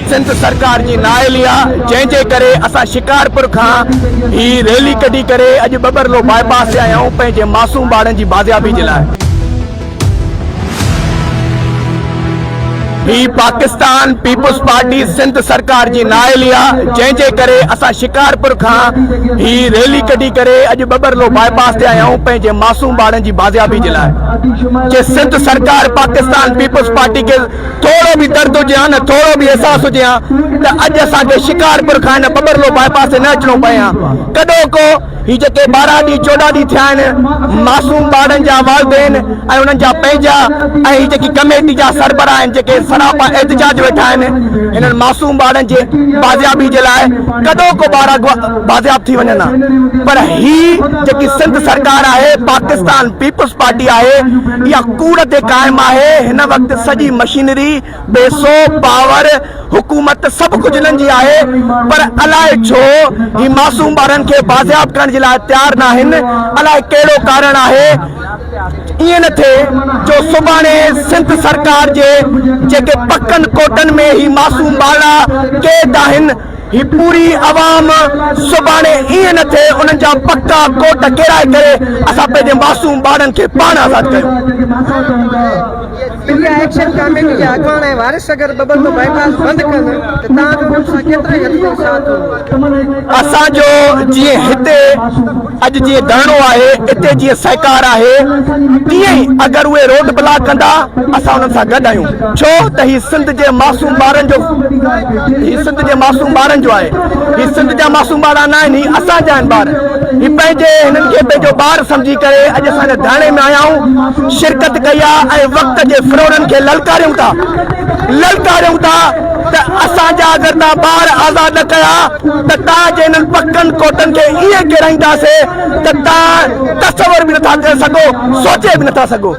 سنڌ سرڪار جي نااهلي آ جنهن جي ڪري اسان شڪارپور کان هي ريلي ڪڍي ڪري اڄ ٻٻرلو باء پاس تي آيا آهيون پنهنجي معصوم ٻارڙن جي بازيابي جي لاء. هي پاڪستان پيپلز پارٽي سنڌ سرڪار جي نااهلي آ جنهن جي ڪري اسان شڪارپور کان هي ريلي ڪڍي ڪري اڄ ٻٻرلو باء پاس تي آيا آهيون پنهنجي معصوم ٻارڙن جي بازيابي جي لاء جي سنڌ سرڪار پاڪستان پيپلز پارٽي کي ٿورو به درد هجي ها نه ٿورو به احساس هجي ها ته اڄ اسان کي شڪارپور کان هن ٻٻرلو باء پاس تي نه اچڻو پئي ها. ڪڏهوڪو هي جيڪي 12 ڏينهن 14 ڏينهن ٿيا آهن معصوم ٻارڙن جا والدين ۽ انهن جا پنهنجا ۽ هي جيڪي ڪميٽي جا سربراهه آهن جيڪي سراپا احتجاج ويٺا آهن هنن معصوم ٻارڙن جي بازيابي جي لاء ڪڏهوڪو ٻار بازياب ٿي وڃن ها پر هي جيڪي سنڌ سرڪار آهي پاڪستان پيپلز پارٽي آهي اها ڪوڙ تي قائم آهي، هن وقت سڄي مشينري، پئسو، پاور، حڪومت سڀ ڪجهه هنن جي آهي پر الائي ڇو هي معصوم ٻارن کي بازياب ڪرڻ جي لاء تيار ناهن، الائي ڪهڙو ڪارڻ آهي، ائين نه ٿئي جو سڀاڻي سنڌ سرڪار جي جيڪي پڪن ڪوٽن ۾ هي معصوم ٻارڙا قيد آهن، هي پوري عوام سڀاڻي ائين نه ٿئي انهن جا پڪا ڪوٽ ڪيرائي ڪري اسان پنهنجي معصوم ٻارڙن کي پاڻ آزاد ڪيون. انڊيا ايڪشن ڪاميٽي جا اڳواڻ ۽ وارث اگر ٻٻرلو باء پاس بند ڪن ته توهان جو انهن سان ڪيتري حد تائين ساٿ هوندو؟ اسان جو جيئن هتي اڄ جيئن ڌرڻو آهي اتي جيئن سهڪار آهي تيئن ئي اگر اهي روڊ بلاڪ ڪندا اسان انهن سان گڏ آهيون ڇو ته هي سنڌ جي معصوم ٻارن جو هي سنڌ جي معصوم ٻارن جو آهي هي سنڌ جا معصوم ٻارا نه آهن هي اسان جا آهن ٻار هي پنهنجي هنن کي پنهنجو ٻار سمجهي ڪري اڄ اسان هن ڌرڻي ۾ آيا آهيون شرڪت ڪئي آهي ۽ وقت جي فرورن کي للڪاريون ٿا للڪاريون ٿا ته اسان جا اگر تان ٻار آزاد نه ڪيا ته تان جي انهن پڪن ڪوٽن کي ائين ڪيرائينداسين ته تان تصور به نٿا ڪري سگهو، سوچي به نٿا سگهو.